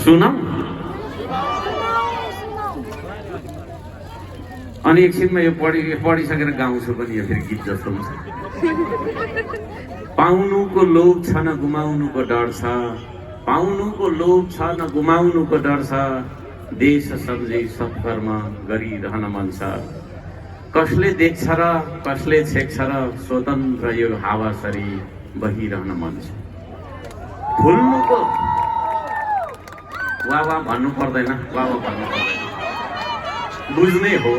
सुनौ अनि एकछिनमा यो पढिसकेर गाउँछु पनि यो फेरि गीत जस्तो हुन्छ। पाउनुको लोभ छ न गुमाउनुको डर छ, पाउनुको लोभ छ न गुमाउनुको डर छ, देश सम्झी सत्कर्म गरिरहन मन छ। कसले देख्छ र कसले छेक्छ र स्वतन्त्र यो हावासरी बहिरहन मन छ। फुल्नुको वा भन्नु पर्दैन, वा भन्नु पर्दैन, बुझ्ने हो।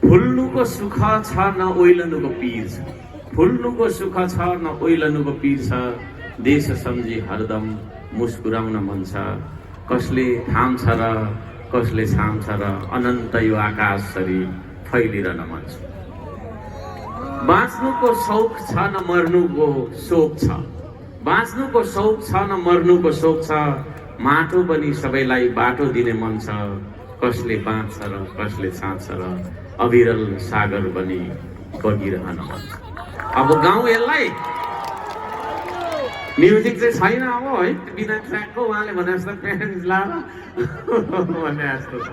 फुल्नुको सुख छ न ओइलनुको पीर छ, फुल्नुको सुख छ न ओइलनुको पीर छ, देश सम्झी हरदम मुस्कुराउन मन छ। कसले थाम्छ र कसले छाम्छ र अनन्त यो आकाशसरी फैलिरहन मन छ। बाँच्नुको शौक छ न मर्नुको शोक छ, बाँच्नुको शौक छ न मर्नुको शोक छ, माटो पनि सबैलाई बाटो दिने मन छ। कसले बाँच्छ र कसले छाँच्छ र अविरल सागर पनि बगिरहन मन छ। अब गाउँ यसलाई म्युजिक चाहिँ छैन अब है, बिना ट्र्याकको उहाँले भने जस्तो प्यारेन्ट्स लाएर भने जस्तो छ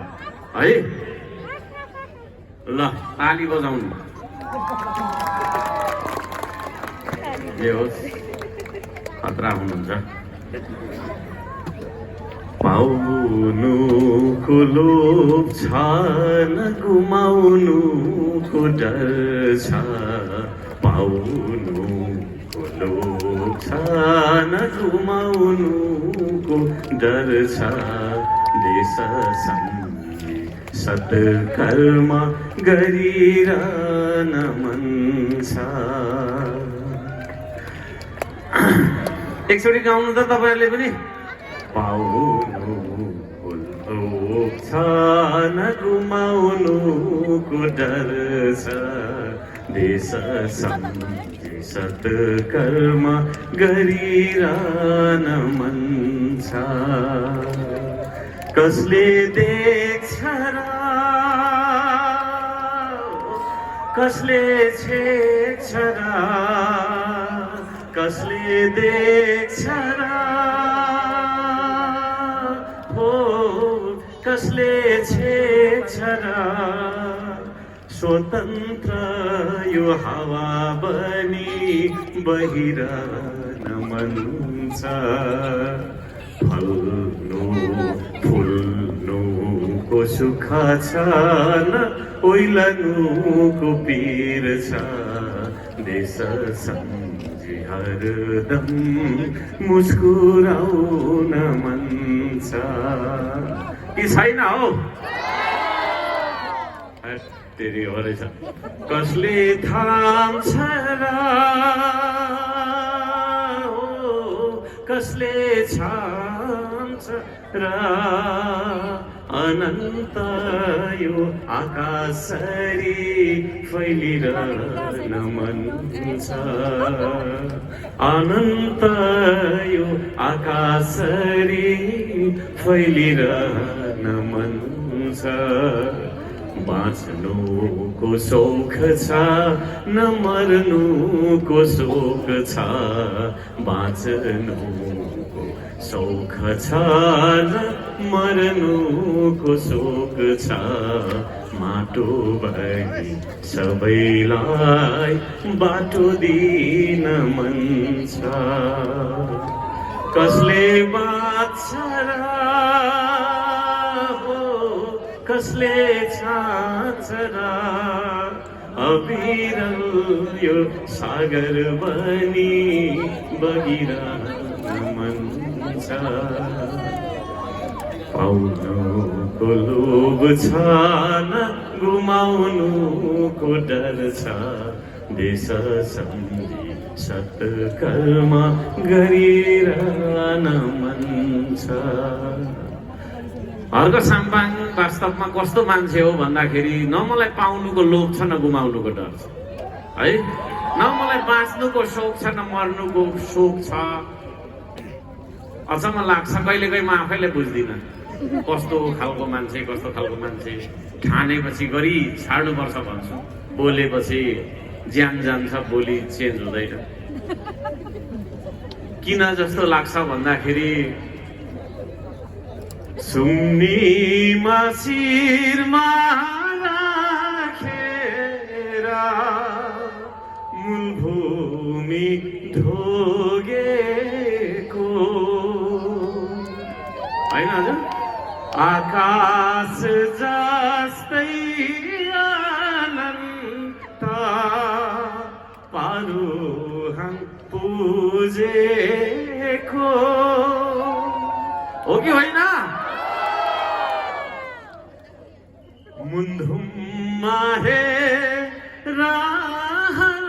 है। ल ताली बजाउनु जे होस्, खतरा हुनुहुन्छ। पाउनुको लोभ छ न गुमाउनुको डर छ, पाउनुको लोभ छ न गुमाउनुको डर छ, देश सम्झी सत्कर्म गरिरहन मन छ। एकचोटि गाउनु त तपाईँहरूले पनि। पाउनुको लोभ छ न गुमाउनुको डर छ, देश सम्झी सत्कर्म गरिरहन मन छ। कसले देख्छ र कसले छेक्छ र, कसले देख्छ र कसले छेक्छ र, स्वतन्त्र यो हावा बनी बहिरहन मन छ। फल्नु फुल्नुको सुख छ न ओइलनुको पीर छ, देश सम्झी हरदम मुस्कुराउन मन छ। कि छैन हौ? तेरी हो रहेछ। कसले थाम्छ र कसले छाम्छ र, अनन्त यो आकाशरी फैलिरहन मन छ। अनन्त यो आकाशरी फैलिरहन मन छ। बाँच्नुको शौख छ न मर्नुको शोक छ, बाँच्नुको शौख छ न मर्नुको शोक छ, माटो भई सबैलाई बाटो दिन मन छ। कसले बाँच्छ र कसले छाँच्छ र, अविरल यो सागर बनी बगिरहन मन छ। पाउनुको लोभ छ न गुमाउनुको डर छ, देश सम्झी सत्कर्म गरिरहन मन छ। हर्क साम्पाङ वास्तवमा कस्तो मान्छे हो भन्दाखेरि न मलाई पाउनुको लोभ छ न गुमाउनुको डर छ है, न मलाई बाँच्नुको शौक छ न मर्नुको शोक छ। अचम्म लाग्छ कहिलेकाहीँ म आफैले बुझ्दिनँ कस्तो खालको मान्छे, कस्तो खालको मान्छे। ठानेपछि गरी छाड्नुपर्छ भन्छु, बोलेपछि ज्यान जान्छ बोली चेन्ज हुँदैन। किन जस्तो लाग्छ भन्दाखेरि सुम्नीमा शिरमा राखेर मूलभूमि ढोगेको होइन हजुर, आकाश जस्तै अनन्त पारुहाङ पुजेको हो कि होइन? मुन्धुममा हेरा हर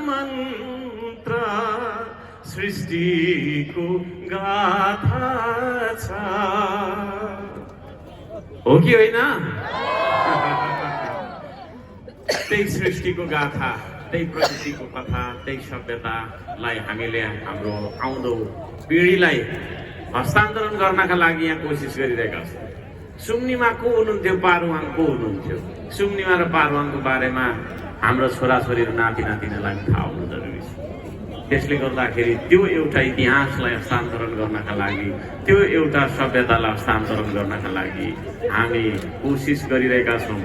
मन्त्र सृष्टिको गाथा छ हो कि होइन? त्यही सृष्टिको गाथा, त्यही प्रकृतिको कथा, त्यही सभ्यतालाई हामीले हाम्रो आउँदो पिँढीलाई हस्तान्तरण गर्नका लागि यहाँ कोसिस गरिरहेका छौँ। सुम्नीमा को हुनुहुन्थ्यो, पारुहाङ को हुनुहुन्थ्यो? सुम्नीमा र पारुहाङको बारेमा हाम्रो छोराछोरीहरू नाति नातिनीलाई थाहा हुनु जरुरी छ। त्यसले गर्दाखेरि त्यो एउटा इतिहासलाई हस्तान्तरण गर्नका लागि, त्यो एउटा सभ्यतालाई हस्तान्तरण गर्नका लागि हामी कोसिस गरिरहेका छौँ।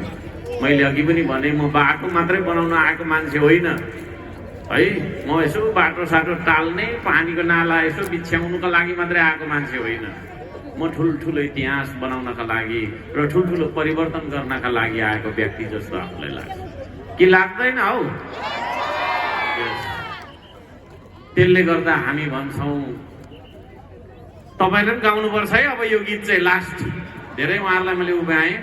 मैले अघि पनि भने म बाटो मात्रै बनाउन आएको मान्छे होइन है, म यसो बाटो साटो टाल्ने, पानीको नाला यसो बिछ्याउनुको लागि मात्रै आएको मान्छे होइन। म ठुल्ठुलो इतिहास बनाउनका लागि र ठुल्ठुलो परिवर्तन गर्नका लागि आएको व्यक्ति जस्तो आफूलाई लाग्छ कि लाग्दैन हौ? त्यसले गर्दा हामी भन्छौँ तपाईँले पनि गाउनुपर्छ है। अब यो गीत चाहिँ लास्ट, धेरै उहाँहरूलाई मैले उभ्याएँ।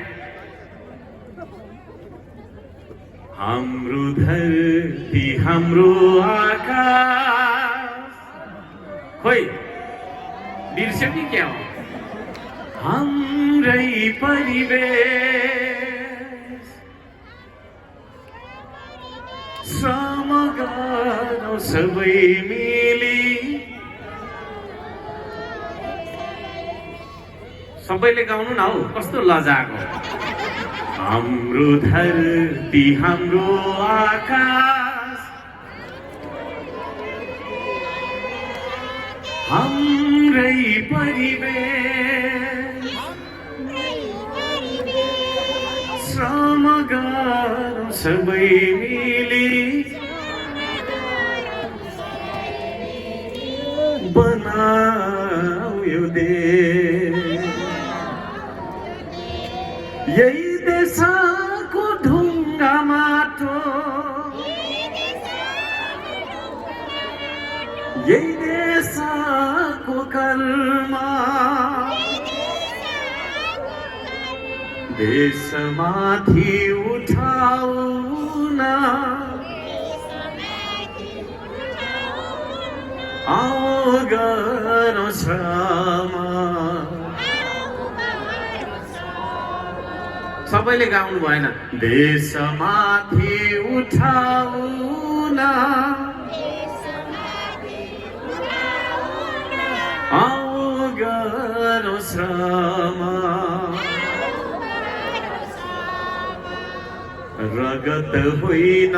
हाम्रो धरती हाम्रो आकाश, खोइ बिर्स्यो कि क्या हो? हाम्रै परिवेश श्रम गरौँ सबै मिली। सबैले गाउनु न हौ, कस्तो लजाको। हाम्रो धरती हाम्रो आकाश, हाम्रै परिवेश श्रम गरौँ सबै मिली। बनाऊ यो देश, यही देशको ढुङ्गा माटो, यही देशको कर्मा, देशमाथि उठाउन आओ गरौँ श्रम। सबैले गाउनु भएन। देशमाथि उठाउन आओ गरौँ श्रम। रगत होइन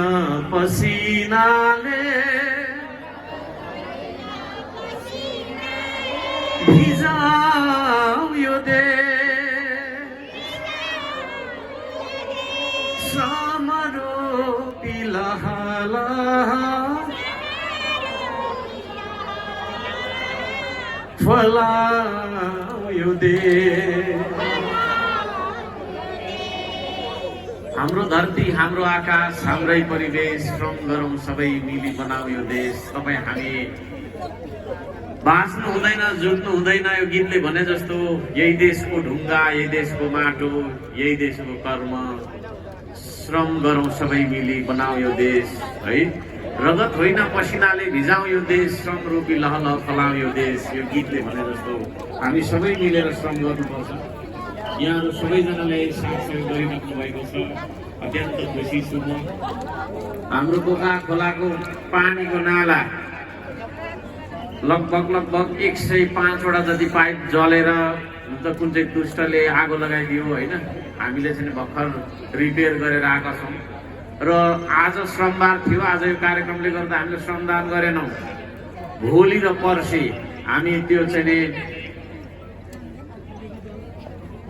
पसिनाले भिजाऊ यो देश, श्रम रोपी लहलहा फलाऊ यो देश। हाम्रो धरती हाम्रो आकाश हाम्रै परिवेश श्रम गरौँ सबै मिली बनाऊ यो देश। तपाईँ हामी बाँच्नु हुँदैन, जुट्नु हुँदैन। यो गीतले भने जस्तो यही देशको ढुङ्गा, यही देशको माटो, यही देशको कर्म, श्रम गरौँ सबै मिली बनाऊ यो देश है। रगत होइन पसिनाले भिजाऊ यो देश, श्रम रूपी लहलह फलाऊ यो देश। यो गीतले भने जस्तो हामी सबै मिलेर श्रम गर्नुपर्छ। यहाँहरू सबैजनाले साथ सहयोग गरिराख्नु भएको छ, अत्यन्त खुसी छु म। हाम्रो कोका खोलाको पानीको नाला लगभग 105वटा जति पाइप जलेर कुन चाहिँ दुष्टले आगो लगाइदियो होइन। हामीले चाहिँ भर्खर रिपेयर गरेर आएका छौँ। र आज श्रमबार थियो। आज यो कार्यक्रमले गर्दा हामीले श्रमदान गरेनौँ। भोलि र पर्सि हामी त्यो चाहिँ नि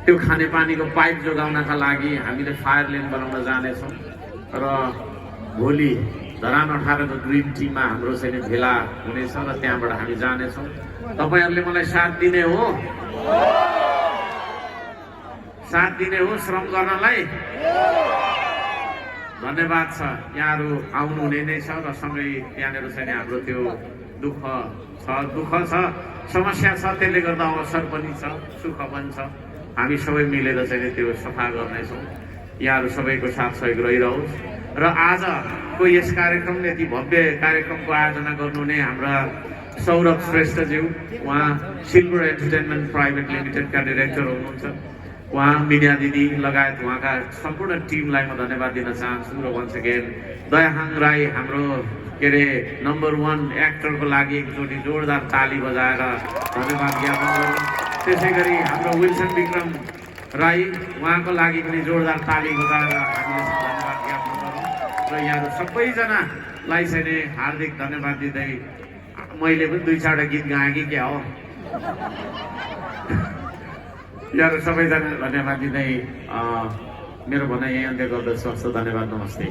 त्यो खानेपानीको पाइप जोगाउनका लागि हामीले फायर लेन बनाउन जानेछौँ र भोलि धरान 18 को ग्रिन टीमा हाम्रो चाहिँ भेला हुनेछ र त्यहाँबाट हामी जानेछौँ। तपाईँहरूले मलाई साथ दिने हो, साथ दिने हो श्रम गर्नलाई। धन्यवाद छ। यहाँहरू आउनुहुने नै छ र सँगै त्यहाँनिर चाहिँ हाम्रो त्यो दुःख छ, समस्या छ, त्यसले गर्दा अवसर पनि छ, सुख पनि छ। हामी सबै मिलेर चाहिँ त्यो सफा गर्नेछौँ। यहाँहरू सबैको साथ सहयोग रहिरहोस्। र आजको यस कार्यक्रम यति भव्य कार्यक्रमको आयोजना गर्नुहुने हाम्रा सौरभ श्रेष्ठज्यू, उहाँ सिल्भर एन्टरटेनमेन्ट प्राइभेट लिमिटेडका डिरेक्टर हुनुहुन्छ। उहाँ मिडिया दिदी लगायत उहाँका सम्पूर्ण टिमलाई म धन्यवाद दिन चाहन्छु। र वन्स अगेन दयाहाङ राई हाम्रो के अरे नम्बर 1 एक्टरको लागि एकचोटि जोरदार ताली बजाएर धन्यवाद ज्ञापन गरौँ। त्यसै गरी हाम्रो विल्सन विक्रम राई, उहाँको लागि पनि जोरदार ताली बजाएर हामीले धन्यवाद ज्ञापन गरौँ। र यहाँहरू सबैजनालाई चाहिँ हार्दिक धन्यवाद दिँदै मैले पनि 2-4 गीत गाएँ कि क्या हो, यहाँहरू सबैजना धन्यवाद दिँदै मेरो भनाइ यही अन्त्य गर्दछु। धन्यवाद, नमस्ते।